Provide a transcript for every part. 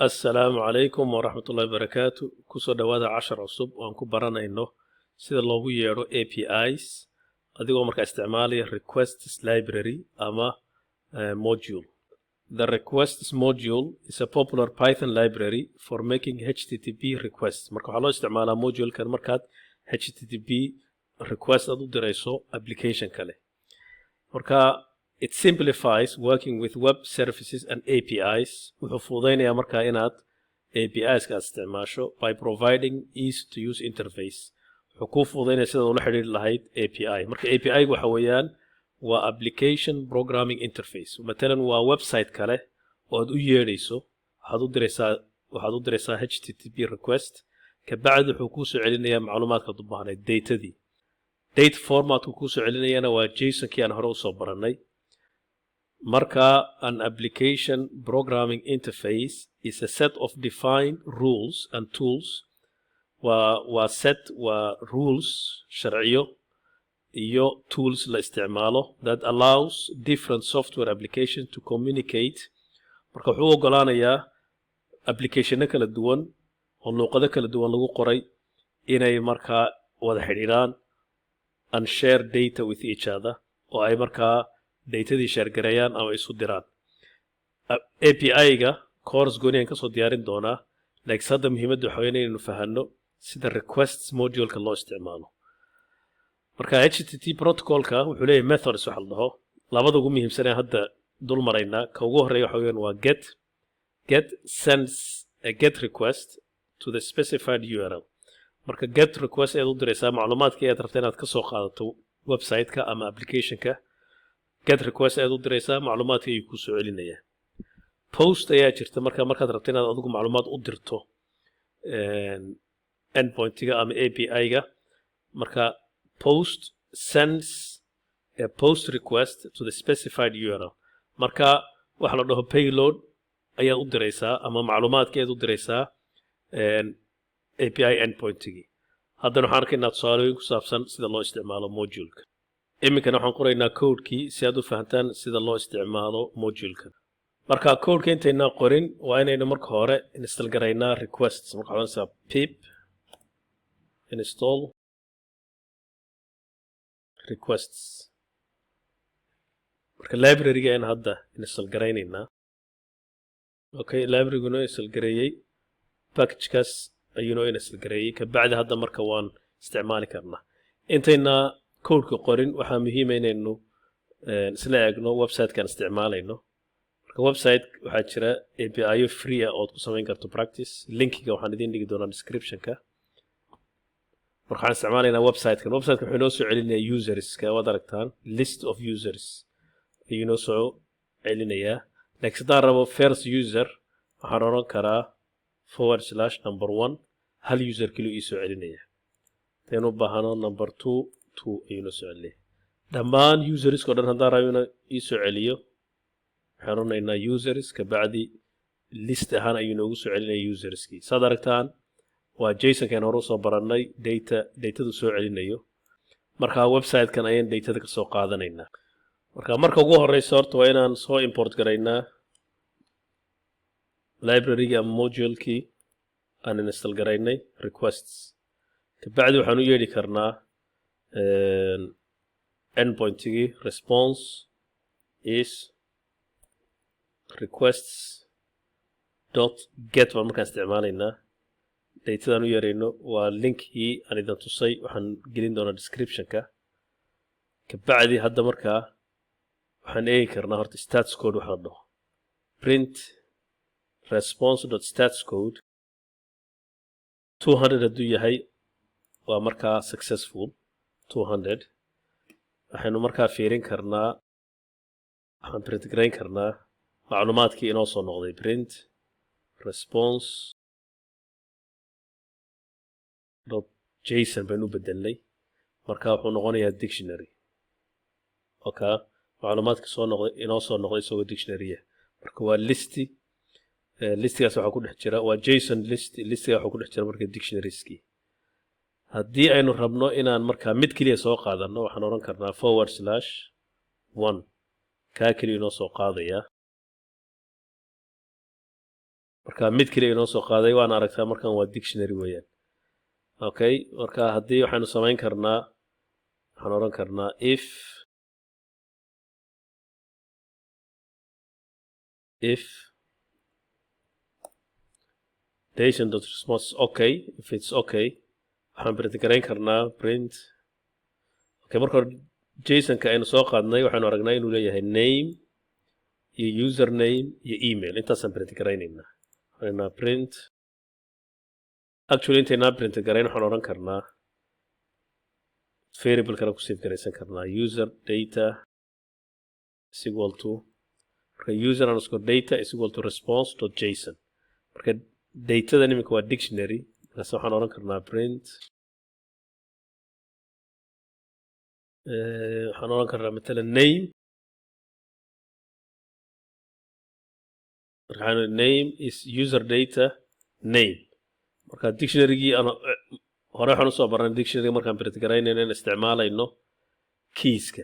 Assalaamu calaykum waraxmatullahi wabarakaatu. Kusoo dhowaada cashar cusub oo aan ku baranayno sida loogu yeedho APIs adigoo markaa isticmaalaya requests library ama module. The requests module is a popular Python library for making HTTP requests. Marka waxaa loo isticmaalaa modulekan markaad HTTP request aad u dirayso application kale. Marka it simplifies working with web services and APIs. Wuxuu fududaynayaa markaa inaad APIs-ka aad isticmaasho by providing easy to use interface. Wuxuu kuu fududaynaya sidaad ula xidhiiri lahayd API. Marka API waxa weeyaan waa application programming interface. Matalan, waa website kale oo aad u yeedhayso, waxaad u diraysaa HTTP request, kabacdi wuxuu kuu soo celinayaa macluumaadkaad u baahnayd, datadii. Data formatku kuu soo celinayana waa JSON-kii aan hore usoo barannay. Marka an application programming interface is a set of defined rules and tools. Waa set, waa rules, sharciyo iyo tools la isticmaalo that allows different software application to communicate. Marka wuxuu u ogolaanayaa applicationo kala duwan oo luuqado kala duwan lagu qoray inay markaa wada xidhiidhaan and share data with each other, oo ay markaa datadii share gareeyaan ama isu diraan. API-ga course gooni aan kasoo diyaarin doonaa, laakiin hadda muhiimadda waxa weeye inaynu fahanno sida requests moduleka loo isticmaalo. Marka HTTP protocolka wuxuu leeyahay methods waxa la dhaho. Labada ugu muhiimsan ee hadda dul maraynaa, ka ugu horreeya waxa weeyaan waa get. Get sends a get request to the specified URL. Marka get request ayaad u diraysaa macluumaadkii ayaad rabta inaad kasoo qaadato website-ka ama application-ka. Get request ayaad u diraysaa, macluumaadka ayuu kuu soo celinayaa. Post ayaa jirta marka markaad rabto inaad adigu macluumaad u dirto endpointiga ama API-ga. Marka post sends a post request to the specified URL. Marka waxa la dhaho payload ayaad u diraysaa ama macluumaadka ayaad u diraysaa API endpointigii. Haddana waxaan arkaynaa tusaalooyin ku saabsan sida loo isticmaalo moduleka. Iminkana waxaan qoraynaa codekii si aad u fahantaan sida loo isticmaalo moduleka. Marka codeka intaynaa qorin, waa inaynu marka hore install garaynaa requests. Marka waxaan odhanaysaa pip install requests. Marka library-ga ayaan hadda install garaynaynaa. Okay, library-gu noo install gareeyey, packagekaas ayuu noo install gareeyey. Kabacdi hadda marka waan isticmaali karnaa. Intaynaa codeka qorin, waxaa muhiima inaynu isla eegno website-kan isticmaalayno. Marka website waxaa jira API free ah ood ku samayn karto practice. Linkiga waxaan idiin dhigi doonaa description-ka. Marka waxaan isticmaalaynaa website-kan. Website-kan wuxuu inoo soo celinayaa userska, waad aragtaan, list of users ayuu inoo soo celinayaa. Laakiin haddaan rabo first user, waxaan odhan karaa /number 1, hal user keliyu ii soo celinaya. Hadaynu u baahano number two, two ayuu inoo soo celinaya. Dhammaan userska o dhan haddaan rabo inuu ii soo celiyo, waxaan odhanaynaa users, kabacdi list ahaan ayuu inoogu soo celinaya userskii. Saad aragtaan, waa JSON-kan hore usoo barannay datadu soo celinayo. Marka website-kan ayaan datada kasoo qaadanaynaa. Marka marka ugu horeysa horta waa inaan soo import garaynaa library-gii ama modulekii aan install garaynay, requests. Kabacdi waxaan u yeedhi karnaa endpointigii response is requests.get baan markaan isticmaalaynaa. Datadaan u yeerayno waa linkigii aan idin tusay, waxaan gelin doonaa descriptionka. Kabacdi hadda markaa waxaan eegi karnaa horta status code waxa la dhaho. Print response.status code 200 hadduu yahay, waa markaa successful 200. Waxaynu markaa fiirin karnaa, waxaan print garayn karnaa macluumaadkii inoo soo noqday. Print response.json baynu u bedelnay. Marka wuxuu noqonayaa dictionary. Okay, macluumaadka soo noqday, inoo soo noqday isagoo dictionarya. Marka waa listi, listigaas waxaa ku dhex jira, waa JSON list, listiga waxaa ku dhex jira marka dictionarieskii. Haddii aynu rabno inaan markaa mid keliya soo qaadano, waxaan odhan karnaa /1, kaa keliya inoo soo qaadaya. Marka mid keliya inoo soo qaaday, waana aragtaa. Markan waa dictionary weeyaan. Okay, marka haddii waxaynu samayn karnaa, waxaan odhan karnaa if json dot response okay, if it's okay, waxaan print garayn karnaa print. Okay, marka hore JSON-ka aynu soo qaadnay waxaynu aragnaa inuu leeyahay name iyo username iyo email. Intaasaan print garaynaynaa. Waxaan print, actually intaynaa print garayn, waxaan odhan karnaa variable kana ku save garaysan karnaa, user data is equal to, marka user_data is equal to response.json. Marka datadan iminka waa dictionary. Markaas waxaan odhan karnaa print, waxaan odhan karnaa matalan name. Marka waxaan name is user data name. Marka dictionarygii aan hore waxaan usoo barnay, dictionary markaan print garaynayno in isticmaalayno keyska.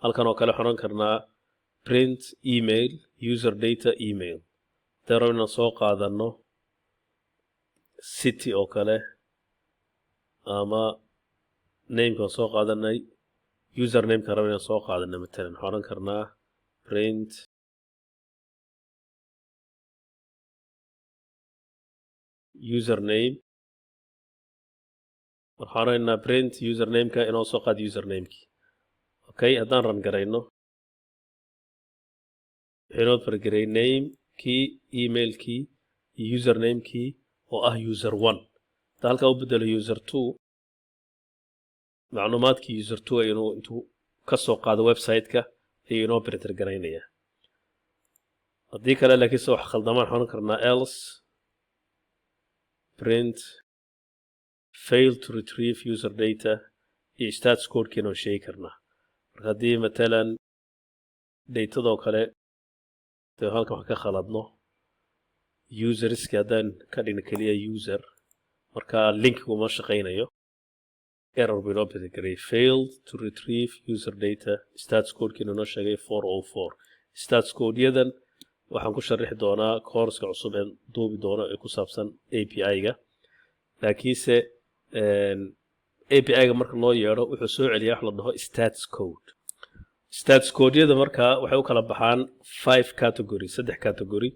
Halkan oo kale waxaan odhan karnaa print email, user data email. Hadaan rabo inaan soo qaadano city oo kale ama namekaan soo qaadanay, usernamekaan rabo inaan soo qaadano matalan, waxaan odhan karnaa print username. Waxaan odhanaynaa print usernameka, inoo soo qaad usernamekii. Okay, haddaan run garayno, wuxuu inoo fargaray namekii, emailkii iyo usernamekii oo ah user one. Haddaan halkaa u bedelo user two, macluumaadkii user two inuu intuu ka soo qaado website-ka ayuu inoo print garaynaya. Haddii kale laakiinse wax khaldamaan, waxaan odhan karnaa else print fail to retrieve user data iyo status codekiina oo sheegi karnaa. Marka haddii matalan datadoo kale dee halkan wax ka khaladno, userski haddaan ka dhigno keliya user, marka linkigu ma shaqaynayo, error buu inoo bixi failed to retrieve user data, status codekiina inoo sheegay 404. Status codeyadan waxaan ku sharixi doonaa course-ka cusub ee duubi doono ee ku saabsan API-ga. Laakiinse API-ga marka loo yeedho wuxuu soo celiyaa wax la dhaho status code. Status codeyada marka waxay u kala baxaan five category, saddex category.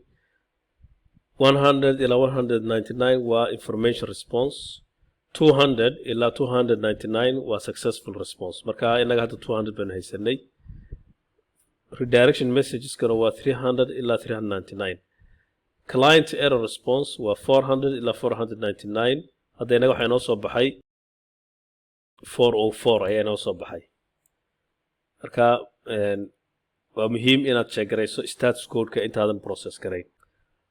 100 ilaa 199 waa information response, 200 ilaa 299 waa successful response. Marka innaga hadda 200 baynu haysanay. Redirection messageskana waa 300 ilaa 399. Client error response waa 400 ilaa 499. Hadda innaga waxaa inoo soo baxay 404 ayaa inoo soo baxay. Marka waa muhiim inaad check garayso status codeka intaadan process garayn.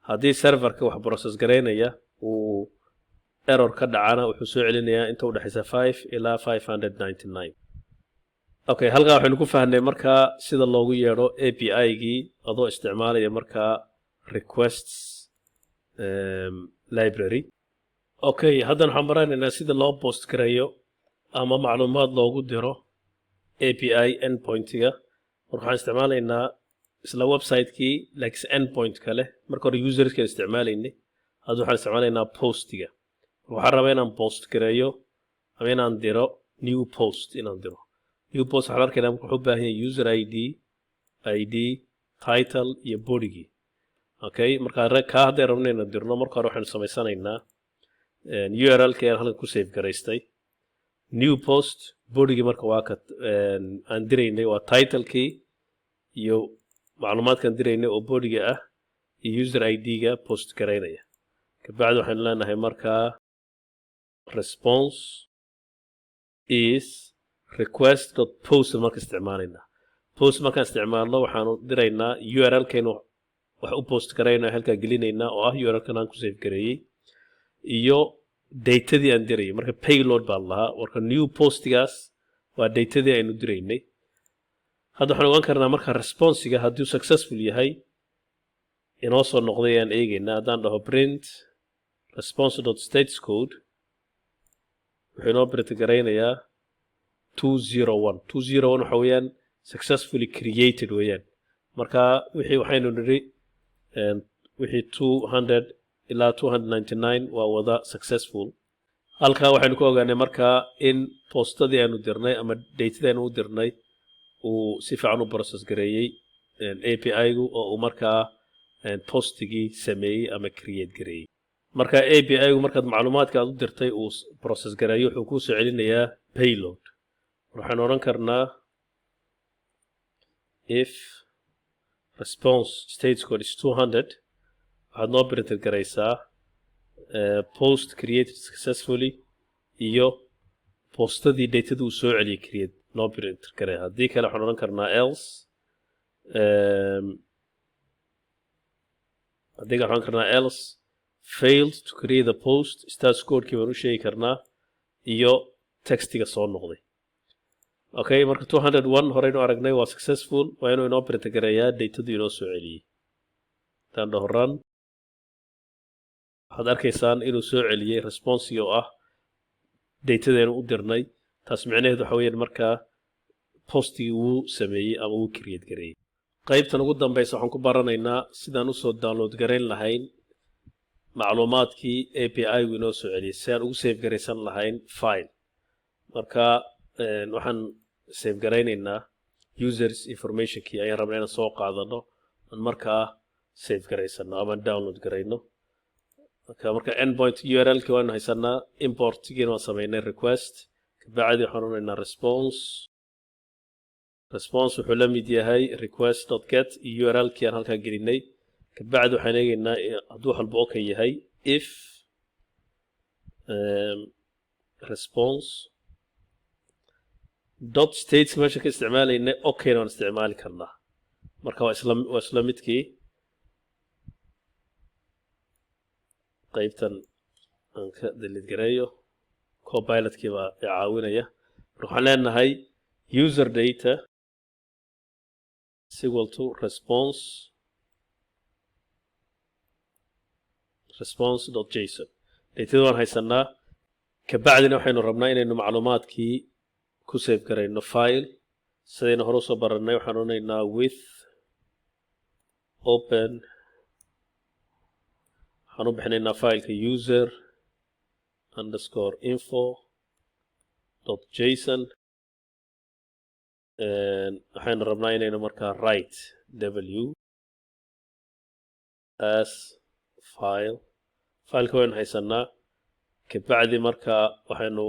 Haddii serverka wax process garaynaya uu error ka dhacana, wuxuu soo celinayaa inta udhexaysa 5 ilaa 599. Okay, halkaa waxaynu ku fahnay markaa sida loogu yeedho API-gii adoo isticmaalaya markaa requests library. Okay, haddana waxaan baranaynaa sida loo post gareeyo ama macluumaad loogu diro API endpointiga. Marka waxaan isticmaalaynaa isla website-kii, laakiinse endpoint kale. Marka hore userskan isticmaalaynay, hadda waxaan isticmaalaynaa postiga. Marka waxaan rabaa inaan post gareeyo ama inaan diro new post. Inaan diro new post waxaan arkaynaa marka wuxuu u baahan yahay user id, id, title iyo bodygii. Okay, marka kaa hadday rabno inaan dirno, marka hore waxaynu samaysanaynaa URL-ka ayaan halkan ku save garaystay. New post bodygii marka waa ka aan diraynay, waa titlekii iyo macluumaadkaan diraynay oo bodyga ah iyo user id-ga post garaynaya. Kabacdi waxaynu leenahay markaa response is request dot post. Marka isticmaalaynaa post, markaan isticmaalno waxaanu diraynaa URL-kaynu wax u post garaynaa, halkaa gelinaynaa oo ah URL-kan aan ku save gareeyey iyo datadii aan dirayay. Marka payload baa lahaa. Marka new postigaas waa datadii aynu diraynay. Hadda waxaan ogaan karnaa marka responsiga hadduu successful yahay inoo soo noqday ayaan eegaynaa. Haddaan dhaho print response dot status code, wuxuu inoo print garaynayaa 201. 201 waxa weeyaan successfully created weeyaan. Marka wixii waxaynu nidhi wixii 200 ilaa 299 waa wada successful. Halkaa waxaynu ku ogaanay markaa in postadii aynu dirnay ama datadii aynu u dirnay uu si fiican u process gareeyey API-gu, oo uu markaa postigii sameeyey ama create gareeyey. Marka API-gu markaad macluumaadka aad u dirtay uu process gareeyo, wuxuu kuu soo celinayaa payload. Waxaynu odhan karnaa if response status code is 200, waxaad noo print garaysaa "post created successfully" iyo postadii datada uu soo celiyay create noo print garay. Haddii kale waxaan odhan karnaa else, haddii kale waxaan karnaa else "failed to create the post". Status codekii baan u sheegi karnaa iyo textiga soo noqday. Okay, marka 201 horeynu aragnay waa successful. Waa inuu inoo print gareeyaa datadu inoo soo celiyey. Haddaan dhaho run, waxaad arkaysaan inuu soo celiyey responsigii oo ah datadeenu u dirnay. Taas micnaheedu waxa weeyaan markaa postigii wuu sameeyey ama wuu create gareeyey. Qaybtan ugu dambaysa waxaan ku baranaynaa sidaan usoo download garayn lahayn macluumaadkii API-gu inoo soo celiyey, si aan ugu save garaysan lahayn file. Marka waxaan save garaynaynaa users informationkii ayaan rabnaa inaan soo qaadano, aan markaa save garaysano ama download garayno. Marka endpoint URL-ki waanu haysanaa, importgiina waan samaynay request. Kabacdi waxaan odhanaynaa response. Response wuxuu la mid yahay request dot get iyo URL-kii aan halkaa gelinay. Kabacdi waxaan eegaynaa hadduu wax walba okay yahay. If response dot status, meesha ka isticmaalaynay okayna waan isticmaali karnaa. Marka waa isla midkii. Qaybtan aan ka delete gareeyo, Copilotkii baa i caawinaya. Marka waxaan leenahay user data is equal to response dot json. Datada waan haysanaa. Kabacdina waxaynu rabnaa inaynu macluumaadkii ku save garayno file, sidaynu hore usoo baranay. Waxaan odhanaynaa with open, waxaan u bixinaynaa fileka user_info.json. Waxaynu rabnaa inaynu markaa write w as file. Fileka waynu haysanaa. Kabacdi markaa waxaynu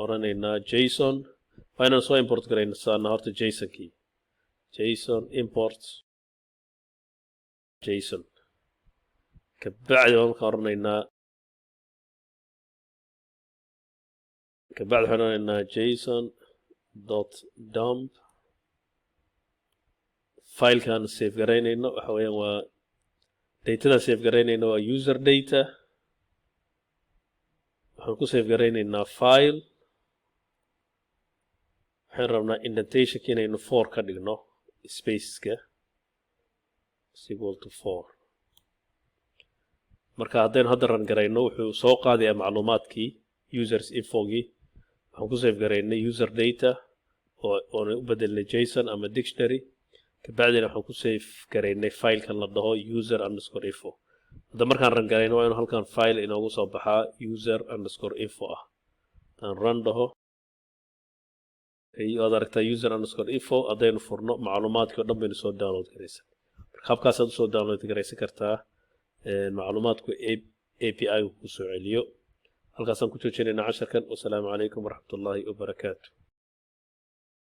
odhanaynaa json. Waa inaan soo import garaynasaana horta jsonkii, json import json. Kabacdi baan markaa odhanaynaa, kabacdi waxaan odhanaynaa json dot dump. Filekaan save garaynayno waxa weeyaan waa datadan save garaynayno waa user data. Waxaan ku save garaynaynaa file. Waxaan rabnaa indentationka inaynu four ka dhigno, spaceska is equal to four. Marka haddaynu hadda run garayno, wuxuu soo qaadayaa macluumaadkii users infogii. Waxaan ku save garaynay user data oo oona u bedelnay json ama dictionary. Kabacdina waxaan ku save garaynay filekan la dhaho user_info. Hadda markaan run garayno, waa inuu halkan file inoogu soo baxaa user_info ah. Haddaan run dhaho, waad aragtaa user_info. Haddaynu furno, macluumaadkii o dhan baynu soo download garaysan. Marka habkaasaad usoo download garaysan kartaa macluumaadku API ku soo celiyo. Halkaasaan ku joojinaynaa casharkan. Wasalaamu calaykum waraxmatullaahi wabarakaatu.